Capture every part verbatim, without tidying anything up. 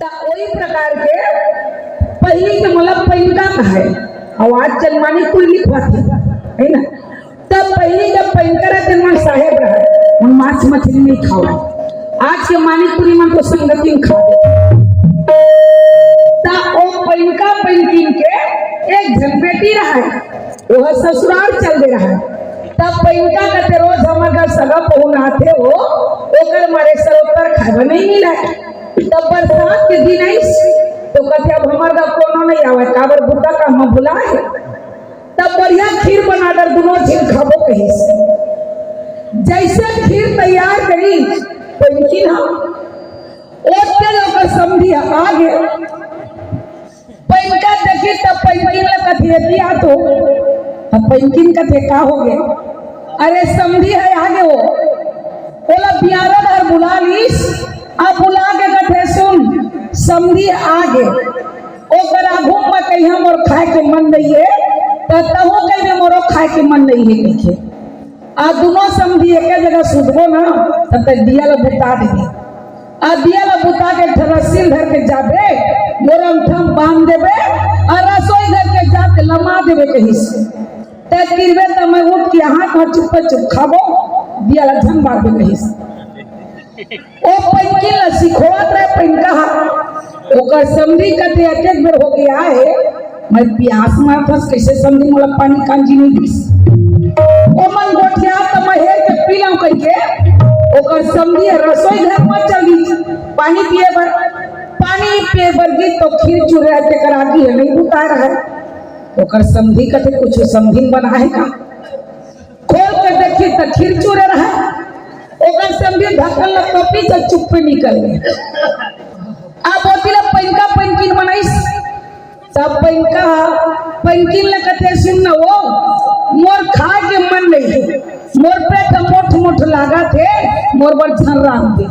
त ओही प्रकार के पहिली के मोला पैनका कहे, अउ आज जन मानिकपुरी लिखवाथे, है ना? तब पहिली जब पैनका रहते, मन साहेब रहे, मन मांस मछली नहीं खावे। आज के मानिकपुरी मन तो संगति में खा दे। त ओ पैनका पैनकिन के एक झन बेटी रहे, ओह ससुराल चल दे रहे। तब पैनका कथे, "रोज हमर घर सगा पहुना आथे हो, ओकर मारे सरोत्तर खाए बर नहीं मिले।" तब बरसात के दिन आइस, तो कथे, "अब हमर घर कोनो नहीं आवे, काबर बुता का हम बुलाए।" तब बढ़िया खीर बना दर, दुनों झिन खाबो कहिस। जैसे खीर तैयार करी, पैनकिन ह, ओतके ओकर समधी ह आगे। पैनका देखी तब पैनकिन ल कथे, "एती आ तो।" तब पैनकिन कथे, "का हो गे?" "अरे समधी ह आगे हो।" ओला बियारा डहर बुला लीस, अब बुला के कथे, "सुन, समधी आगे, ओकर आघू म कहिया मोर खाए के मन नहीं है, त तहूँ कहिबे मोरो खाए के मन नहीं है," कहिके। आ दुनों समधी एके जगह सुतबो ना, तब तक दिया ल बुता देबे। आ दिया ल बुता के एक ठन रस्सी ल धर के जाबे, मोर अंगठा म बांध देबे, आ रसोई घर के जाके लमा देबे कहिस। तै तिरबे त मैं उठ के हाथ म चुप्पे चुप खाबो, दिया ल झन बारबे कहिस। ओ पैनकिन ल सिखोवत रहे पैनका ह। ओकर समधी कथे, "अतेक बेर हो गे हे, मैं पियास मरत हस, कइसे समधी मोला पानी कांजी नइ दिस?" ओमन गोठियात त मैं हेर के पी लंव कहिके, ओकर समधी ह रसोई घर म चल दिस पानी पिए बर। पानी पिए बर गिस तो खीर चूरे ह तेकर आगी ह नइ बुताय रहय। ओकर समधी कथे, "कुछु समधी बनाय हे का?" खोल के देखी त खीर चूरे रहय। ओकर समधी ढक्कन ल तोपिस त चुप्पे निकल गे। अब ओती ल पैनका पैनकिन बनाइस। तब पैनका पैनकिन ल कथे, "सुन न वो, मोर खाए के मन नइ हे, मोर पेट ह मोठ मोठ लागत हे, मोर बर झन रांध दे।"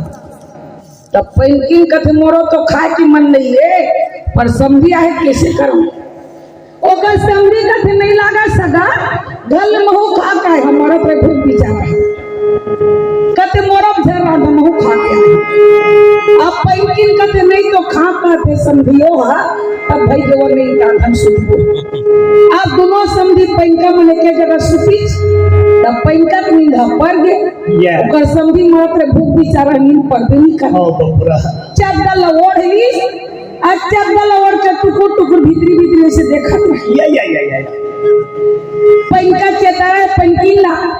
तब पैनकिन कथे, "मोरो तो खाए के मन नइ हे, पर समधी आहे, कइसे करंव?" ओकर समधी कथे, "नइ लागा सगा, घर ले महूँ खा के आए हंव, मरत रहे भूख बिचारा।" कथे, "मोरो झन रांध, महूँ खा के आए हंव।" अब पैनकिन कथे, "नइ तो खा पाथे समधियो ह, तब भई देवर नइ रांधन सुतबो।" अब दुनों समधी पैनका मन एके जगह सुतिस, तब पैनका के नींद ह पर गे। या। ओकर समधी मरत रहे भूख बिचारा, नींद परबे नइ करे। हाँ, बबुरा। चद्दर ल ओढ़ लिस, आ चद्दर ल ओढ़ के टुकुर टुकुर भीतरी भीतरी से देखत रहे। या, या, या, या, या। पैनका चेता रहे, पैनकिन ला,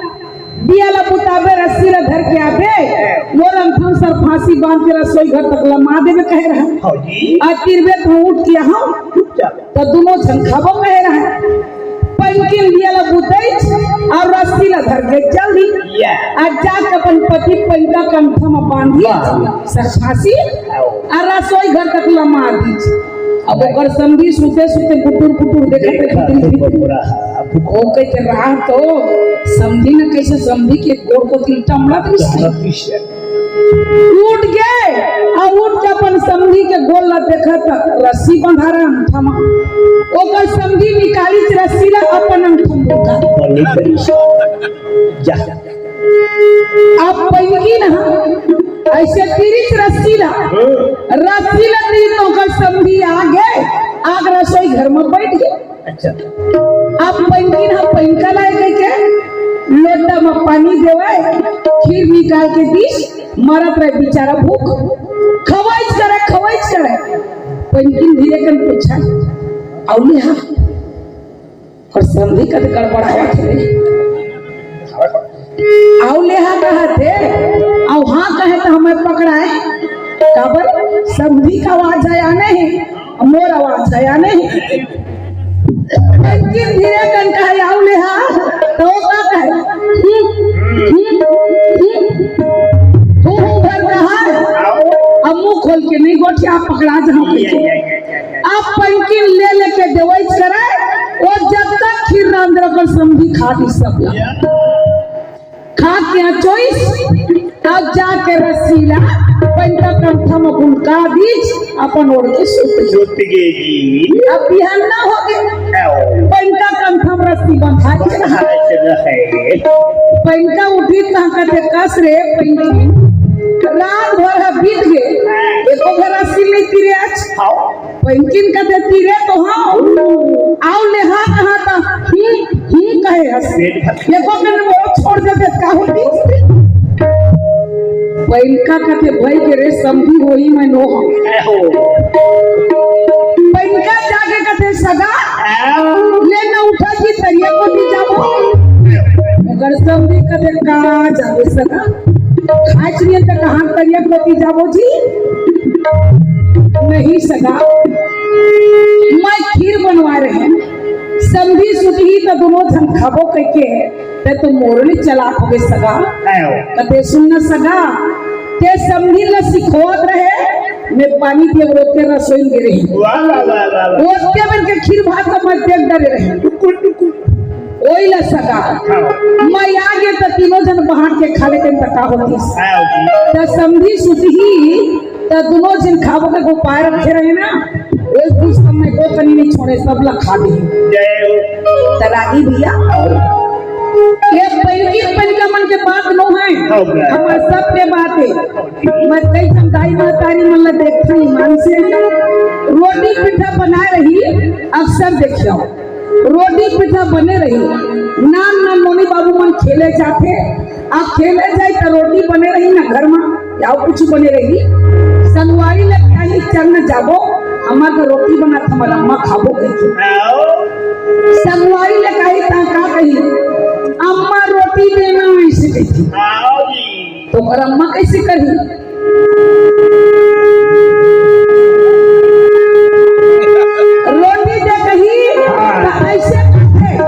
दिया ल बुताबे, रस्सी ल धर के आबे, मोर अंगठा म सरफांसी बांध के रसोई घर तक लमा देबे कहे रहे। हाँ जी। आ तिरबे त उठ के हंव, चुपचाप। त दुनों झन खाबो कहे रहय। पैनकिन दिया ल बुतइस अउ रस्सी ल धर के चल दिस। या। आ जाके अपन पति पैनका के अंगठा म बांधिस, बांध। सरफांसी, आओ। आ रसोई घर तक लमा दिस। अब ओकर समधी सुते सुते गुटुर गुटुर देखत देखत रहिस। बबुरा, अब ओ कहिथे, "रहा तो समधी न कइसे समधी के गोड़ कोती टमड़त रहिस।" टमड़त रहिस। उठ गे, अउ उठ के अपन समधी के गोड़ ला देखत रस्सी बंधा रहा अंगठा म। ओकर समधी निकालिस रस्सी ला अपन अंगठा म बंधा। बड़ी, बड़ी। जा। अब पैनकिन ह अइसे तीरिस रस्सी ला, रस्सी ला तीर तो ओकर समधी आगे, आके रसोई घर म बइठ गे। अच्छा। अब पैनकिन ह पैनका लाय कहिके लोटा म पानी देवय, खीर निकाल के दिस, मरत रहे बिचारा भूख, खवइच करय, खवइच करय। पैनकिन धीरे कन पूछय, "अउ लेहा?" अउ समधी कथे, "गड़बड़ावत हे रे।" "अउ लेहा कहत हे, अउ हाँ कहे त हमें पकड़ाय।" काबर? समधी के आवाज आय आने हे, अउ मोर आवाज आय आने हे। पैनकिन धीरे कन कहे, "अउ लेहा?" त ओ का कहे? "हम्म, हम्म, हम्म।" हूँ, हूँ भर कहा, अब मुंह खोल के नहीं गोठिया, पकड़ा जहाँ पे। अब पैनकिन ले लेके देवइच करय, ओ जब तक खीर रांध रहे ओकर समधी खा दिस सब ला। खा के अचोइस, तब जाके रस्सी ला पैनका के अंगठा म गुलका दिस, अपन ओढ़ के सुत गे। सुत गे जी। अब बिहन्ना हो गे। आओ। पैनका के अंगठा म रस्सी बंधाय के रहा। बंधाय के रहे। पैनका उठिस त कथे, "कस रे पैनकी, रात भर ह बीत गे, एको घरा सिल नहीं तीरे आज। हाँ। पहिलकिन कथे तीरे तो हाँ, आओ ले हाँ कहा था, हम्म, हम्म कहे हस। पेट भर। एको कन वो छोड़ देते का होती? पहिलका कथे भाई के रे समधी होई मैं नो हम। ए हो। पहिलका जाके कथे सगा, आओ। ले ना उठा जी तरिया को दी जाबो। मगर समधी कथे का जाबे सगा? खाच नहीं तो कहाँ तरिया को दी जाबो जी? नहीं सगा, मैं खीर बनवा रहे हैं। समधी सुतही त दुनों झन खाबो कहिके, ते तो मोरली चलात होगे सगा। आयो। कते सुन न सगा, ते समधी ल सिखोत रहे, मैं पानी के रोते रसोई में रही। वाह, वाह, वाह, वाह, वाह। ओते मन के खीर भात का मैं देख डरे रही। टुकुर, टुकुर। ओई ल सगा। हाँ। मैं आगे त तीनों झन बाहर के खा लेते त का होतीस। हाँ, जी। त समधी सुतही त दुनों झन खाबो के उपाय रखे रहे ना, एक भी समय को कनी नहीं छोड़े, सब ला खा दे। जय हो। त रागी भैया, ये पहिली पहिलका मन के बात नो है, हो गया। हमार सब के बात है। मैं कई झन दाई महतारी मन ला देखथंव ईमान से, रोटी पीठा बना रही, अक्सर देखियो, रोटी पीठा बने रही, नान नान नोनी बाबू मन खेले जाथे, अब खेले जाए त रोटी बने रही ना घर में, या कुछ बने रही। संगवारी ले कही चल न जाबो, हमार तो रोटी बना था, हमार अम्मा खाबो कही। आओ। संगवारी ले कही ता का कही, अम्मा रोटी देना ऐसे कही। आओ जी। तो ओकर अम्मा कैसे करही? रोटी दे कही, त ऐसे करथे।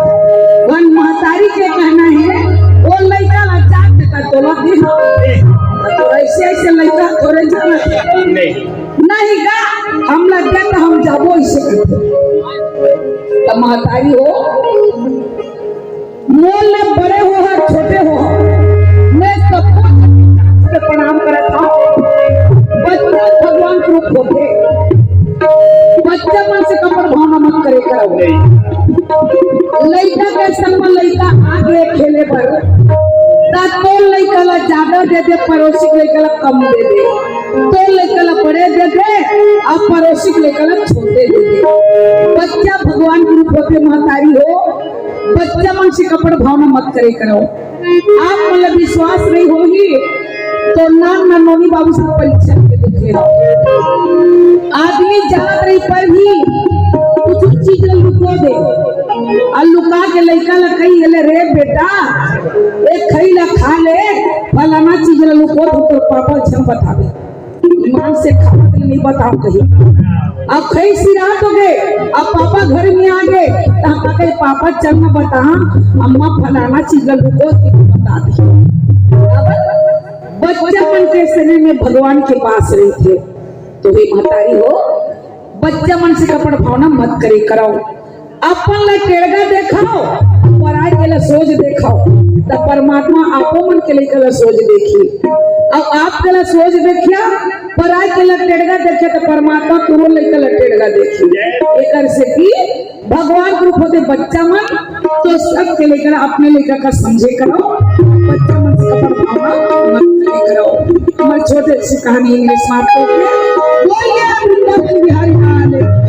वन महतारी के कहना है, वो लइका ला जात देता तोला दी। तो ऐसे, ऐसे लइका थोड़े जाना। नहीं। नहीं का, हम लग गए तो हम जाबो ऐसे करथे। त महतारी हो, मोर ले बड़े हो हा, छोटे हो हा, मैं सबको के प्रणाम करत हूँ। बच्चा भगवान के रूप होथे, बच्चा मन से कपट भावना मत करे करो। लइका के संग में लइका आ गए खेले बर, त तोर लइका ला ज्यादा दे दे, पड़ोसी के लइका ला कम दे दे। तोर लइका ला बड़े दे दे, अउ पड़ोसी के लइका ला छोटे दे दे। बच्चा भगवान के रूप होथे, महतारी हो, बच्चा मन से कपट भावना मत करे करो। आप मन ला विश्वास नहीं होही तो नान नान नोनी बाबू से परीक्षा के देखे हो। आदमी जात रही पर भी कुछ चीज ला लुको दे, अउ लुका के लइका ला कही, "ले रे बेटा, एक खई ला खा ले, फलाना चीज ला लुको दे, तोर पापा झन बतावे।" ईमान से खावत नहीं बताओ कही। अब खई सिरात हो गए, अब पापा घर में आ गए, त हम कहे, "पापा चल न बता, अम्मा फलाना चीज ला लुको के बता दी।" अब बच्चा मन के समय में भगवान के पास रहिथे, तो हे महतारी हो, बच्चा मन से कपट भावना मत करे करो। अपन ला टेड़गा देखव, पराय के ला सोझ देखव, त परमात्मा आपो मन के लइका ला सोझ देखही। अउ आप के ला सोझ देखिया, पराय के ला टेड़गा देखिया, त परमात्मा तोरो लइका ला टेड़गा देखही। एकर से कि भगवान के रूप होथे बच्चा मन, तो सबके लइका ला अपने लइका का समझे करो, बच्चा मन से कपट भावना मत करे करो। हमर छोटे से कहानी इंग्लिश मार के बोलिए वृंदावन बिहारी लाल की।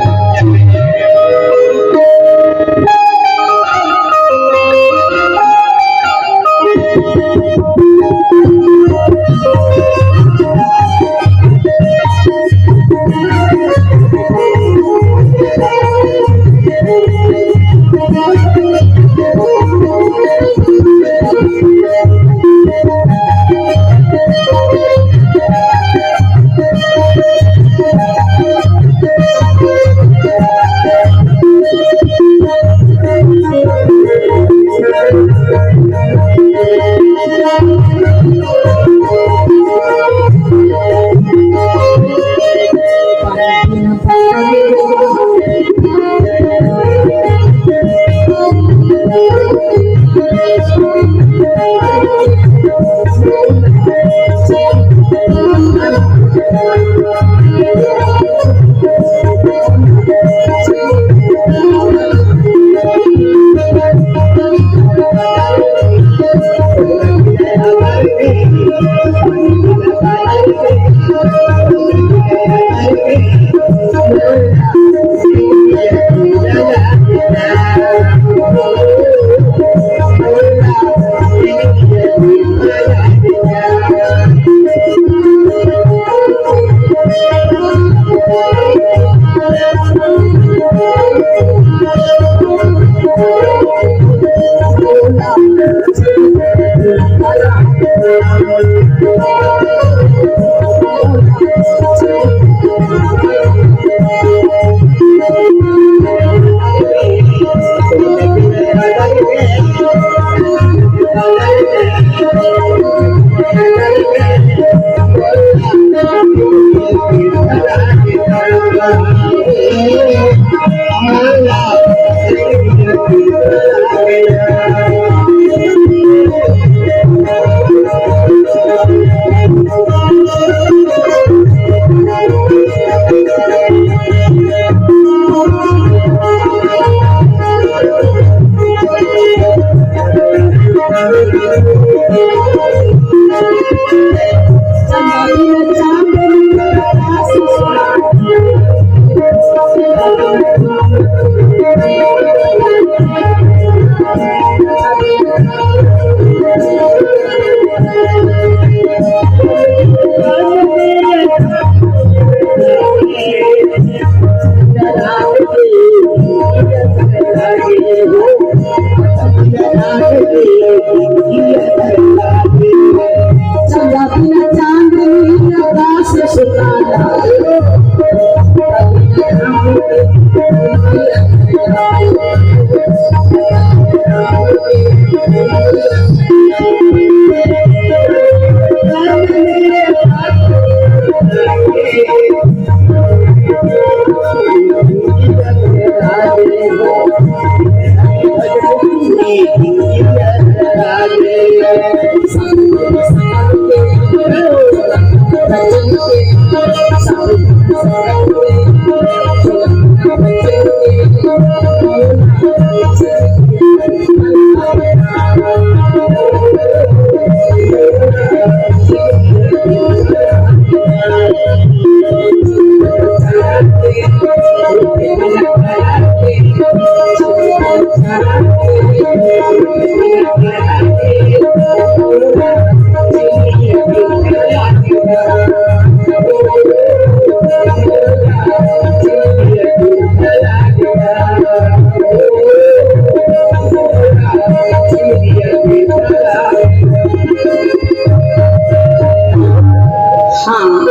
हाँ,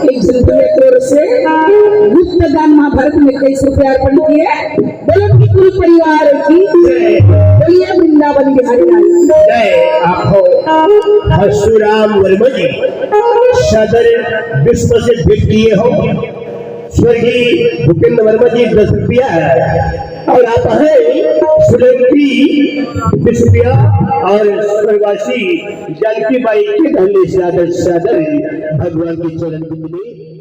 एक झन पुण्य कोर से गुप्त दान महाभारत में इक्कीस रुपया अर्पण किए। बोलो कि कुल परिवार की जय। बोलिए वृंदावन बिहारी लाल की। जय। आप हो हसुराम वर्मा जी, सदर विश्व से भेंट किए हो। स्वर्गीय भूपेंद्र वर्मा जी दस रुपया है, और आप हैं सुलेखी बीस रुपया, और स्वर्गवासी जानकी बाई के धन्य सादर सादर भगवान के चरण में।